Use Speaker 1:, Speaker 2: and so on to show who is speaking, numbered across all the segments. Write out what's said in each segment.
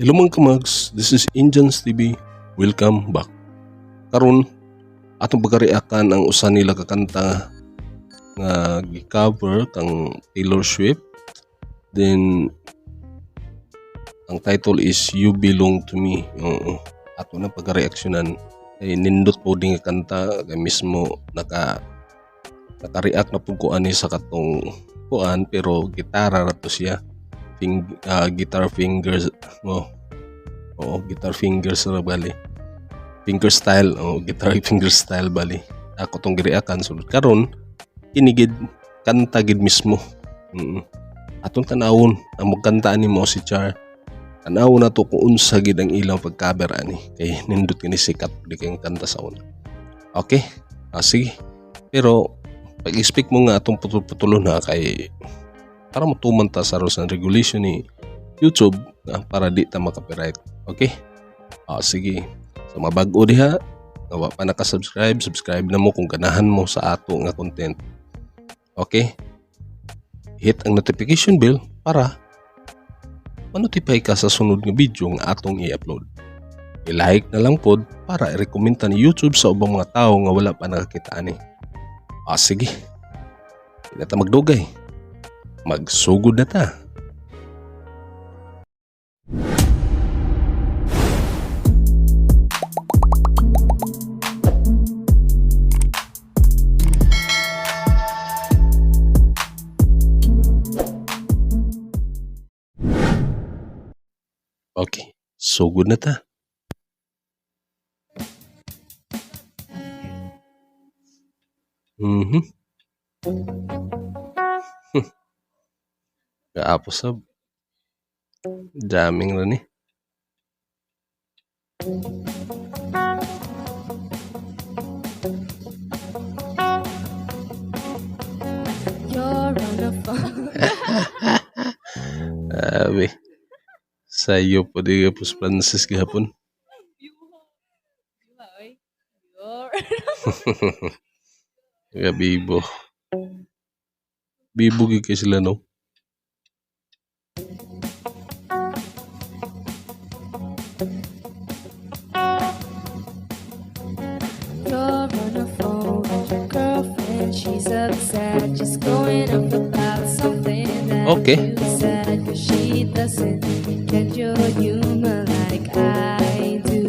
Speaker 1: Hello, mga kamags, this is Indians TV. Welcome back. Karon atong pagkareakan ang usa nila ka kanta nga gi-cover kang Taylor Swift. Then ang title is "You Belong to Me". Oo. Ato na pagka-reaksyonan kay nindot po din nga kanta, kay mismo naka-react na pud ko ani sa katong kuan, pero gitara ra to siya. Guitar fingers mo. Oo, guitar fingers ra bali. Finger style, oh, guitar finger style bali. Ako tong gireakan sulod karon kini gid kanta gid mismo. Atong tanawon ang magkanta ani mo si Char. Tanawon nato kung unsa gid ang ilang pag-cover ani kay nindot kini, sikat di kay kanta sa una. Okay? Ah, sige. Pero pag-expect mo nga atong putol-putulon ha, kay para motuman ta sa rules and regulation ni YouTube na para di ta maka-copyright. Okay? Ah, sige. Sa mga bag-o diha, nga wa pa naka-subscribe, subscribe na mo kung ganahan mo sa ato nga content. Okay? Hit ang notification bell para ma-notify ka sa sunod nga video nga atong i-upload. I-like na lang pod para i-recommend ni YouTube sa ubang mga tao nga wala pa nakakita ani. Ah, sige. Di na ta magdugay. Magsugod na ta. Okay, sugod na ta. Gaapo sab. Jamming ra ni.
Speaker 2: You're on the phone.
Speaker 1: Grabe. Sayo po di po Francis gihapon.
Speaker 2: Oy. You're
Speaker 1: Gabibo. Bibo gyud kay sila, no?
Speaker 2: You're on the phone with your girlfriend. She's upset. She's going off about something that you said. 'Cause she doesn't get your humor like I do.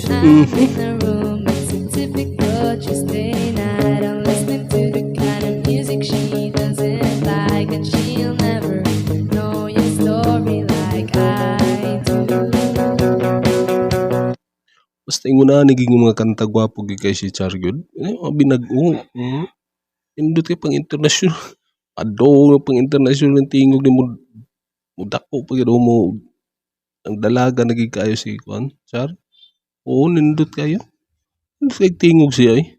Speaker 2: I'm in the room. It's a typical Tuesday night. I'm listening to the kind of music she doesn't like. And she'll never know your story like I do.
Speaker 1: Basta ingon ani gyud nga mga kanta, gwapo gyud kay si Char gyud. Eh, mga binag-o. Nindot kay pang international. Padong pang international ang tingog ni mo, mudako pa gyud mo ang dalaga na gyud kaayo si kuan Char. Oo, nindot kayo. Nindot kay tingog siya eh.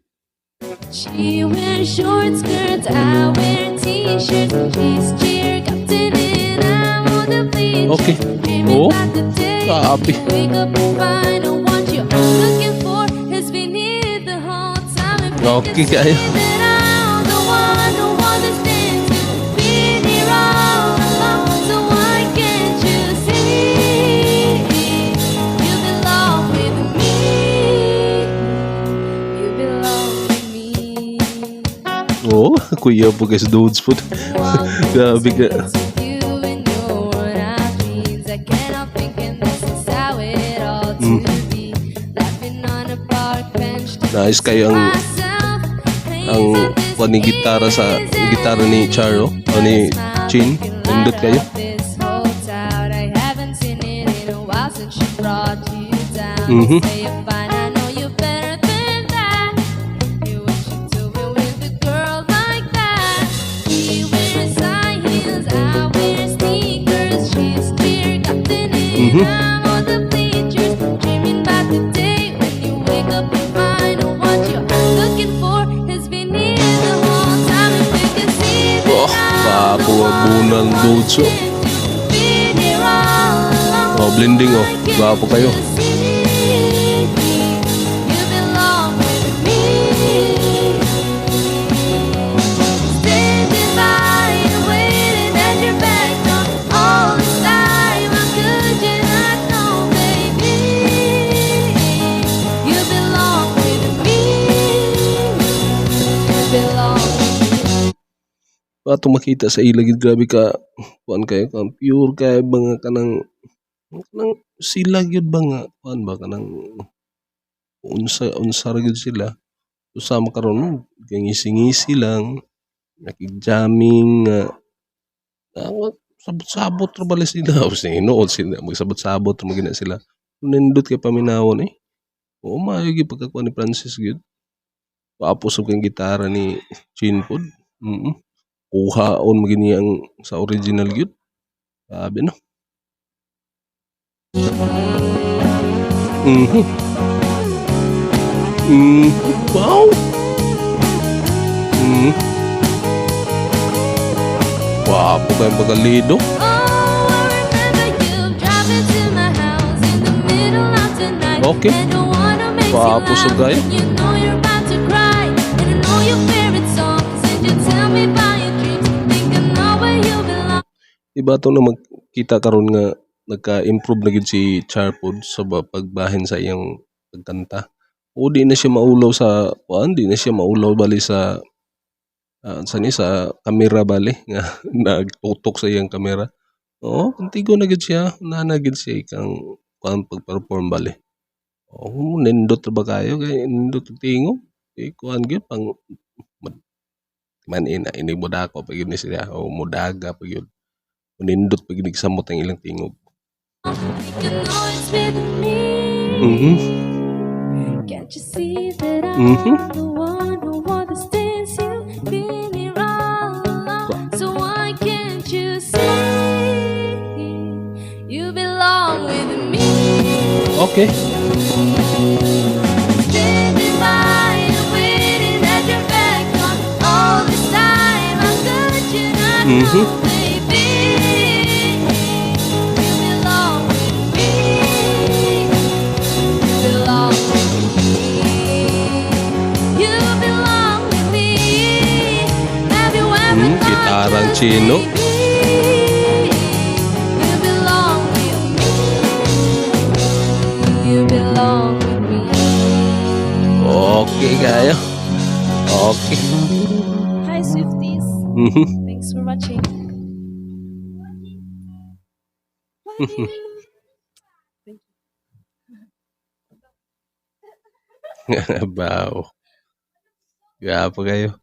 Speaker 2: She wears short skirts, I wear t-shirts. She's cheer captain and I'm on the bleachers. Dreaming about the day
Speaker 1: Grabe.
Speaker 2: You wake up and find the one you're looking for has been here the whole time. If you
Speaker 1: Okay
Speaker 2: could see
Speaker 1: kayo.
Speaker 2: That I'm the one who understands you, been here all along. So why can't you see you belong with me? You belong with me.
Speaker 1: Oo, kuya po guys, dudes po. Grabe ka. Nice kayo ang kuan ni gitara sa gitara ni Charo o ni Chin. Nindot kayo.
Speaker 2: I'm on the bleachers, dreaming about the day when you wake up and find what you're looking for has been here the whole time. If you can see that
Speaker 1: Oh,
Speaker 2: I'm the
Speaker 1: gwapo
Speaker 2: one
Speaker 1: bunang
Speaker 2: who
Speaker 1: dudes, oh.
Speaker 2: understands you, been here all along.
Speaker 1: Oh, blending oh.
Speaker 2: Why can't
Speaker 1: Gwapo kayo.
Speaker 2: you see you belong with me? Standing by and waiting at your back door, all the style.
Speaker 1: atong makita sa ila gid, grabe ka kuan kayo, ka pure kay ba nga kanang sila gyud ba nga kuan ba, kanang unsa unsa ra gyud sila. Usa man karon ngisi-ngisi lang, nakig-jamming nga sabot-sabot ra bali sila. O hinuon sila magsabot-sabot ra man gyud na sila. Nindot kay paminawon eh. Oo, maayo gyud pagkakuan ni Francis gyud. Gwapo sab kang gitara ni Chin pod. Kuhaon man gyud niya ang sa original gyud. Grabe, no. Wow. Gwapo kayong pagkalido.
Speaker 2: Oh, I remember you driving to my house in the middle of the night. And the water makes you
Speaker 1: Gwapo
Speaker 2: laugh
Speaker 1: sa kayo.
Speaker 2: when you know you're about to cry. And I know your favorite songs, and you tell me about your dreams. Think I know where you belong.
Speaker 1: Diba ato na magkita karon nga nagka-improve na gyud si Char pod sa pagbahin sa iyang pagkanta. O di na siya maulaw sa kuan, di na siya maulaw bali sa ni sa kamera bali nga nagtutok sa iyang kamera. Oo, kontigo na gyud siya, naa na gyud siya ikang kuan pag-perform bali. Oo, nindot ra ba kayo kay nindot og tingog. Eh, kuan gyud pang man ina inig modako pa gyud ni siya o modaga pa gyud. Nindot pa gyud samot ang ilang tingog.
Speaker 2: Think I know it's with me. Can't you see that I'm the one who understands you? Been here all along, so why can't you see you belong with me?
Speaker 1: Okay.
Speaker 2: Standing by and waiting at your back on all this time. How could you not know, baby? You belong with me. You belong with me. You belong with me. Have you ever thought
Speaker 1: Gitarang
Speaker 2: just
Speaker 1: Chino.
Speaker 2: Maybe you belong with me? You belong with me.
Speaker 1: Okay kayo. Okay.
Speaker 2: Hi, Swifties. Thanks for watching. Love you. Thank you.
Speaker 1: Wow. Gwapo kayo.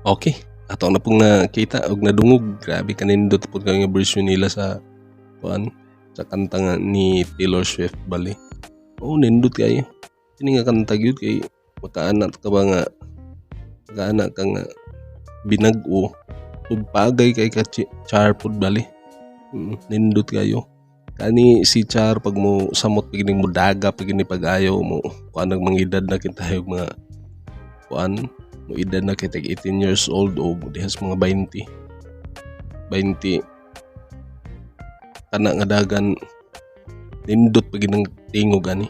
Speaker 1: Okay. Ato na pong nakita og nadungog. Grabe kanindot po kayo nga version nila sa kuan, sa kanta nga ni Taylor Swift bali. Oo, nindot kayo. Kini nga kanta gyud kay makaana ka ba nga makaana ka nga binag-o ug pagay kay ka Char pod bali. Nindot kayo. Kani si Char pag mo samot pag mo daga pag ni pag-ayo mo kuan, nag mangedad na kita og mga kuan, mo edad na kita 18 years old o dihas mga 20 20 kana nga dagan, nindot pag ng tingog ani.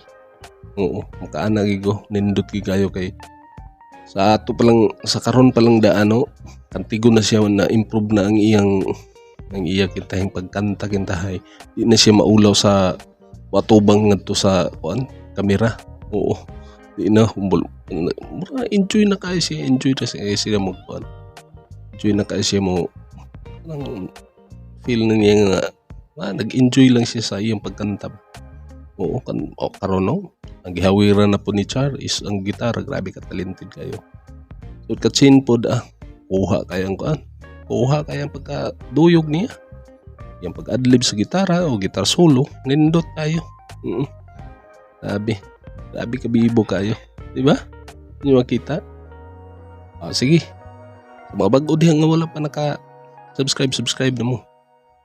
Speaker 1: Oo, makaana gyud ko, nindot gyud kayo kay sa ato pa lang, sa karon pa lang daan, no, kantigo na siya, na improve na ang iya kintahing pagkanta kintahay. Di na siya maulaw sa watubang ngadto sa kuan, kamera. Oo, di na humbol, mura enjoy na kayo siya, enjoy na siya sila mo kuan, enjoy na kayo siya mo kanang feel na niya nga nag-enjoy lang siya sa iyang pagkanta. Oo, kan oh, karon, no, ang gihawiran na po ni Char is ang gitara. Grabe ka talented kayo. So ka Chin pod, kuha kayo ang kuan, kuha kayo ang pagkaduyog niya, yung pag-adlib sa gitara o guitar solo, nindot kayo. Grabe, grabe kabibo kayo, di ba? Hindi makita. Sige, sa mga bago diha nga wala pa naka subscribe, subscribe na mo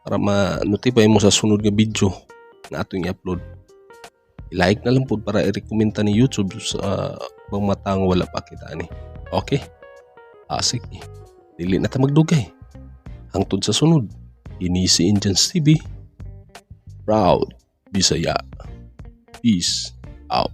Speaker 1: para ma-notify mo sa sunod nga video na atong i-upload. I-like na lang po para i-recommend ni YouTube sa bang matang wala pa kita ani. Okay? Sige. Dili na ta magdugay. Hangtod sa sunod. Ini si Indians TV. Proud Bisaya. Peace out.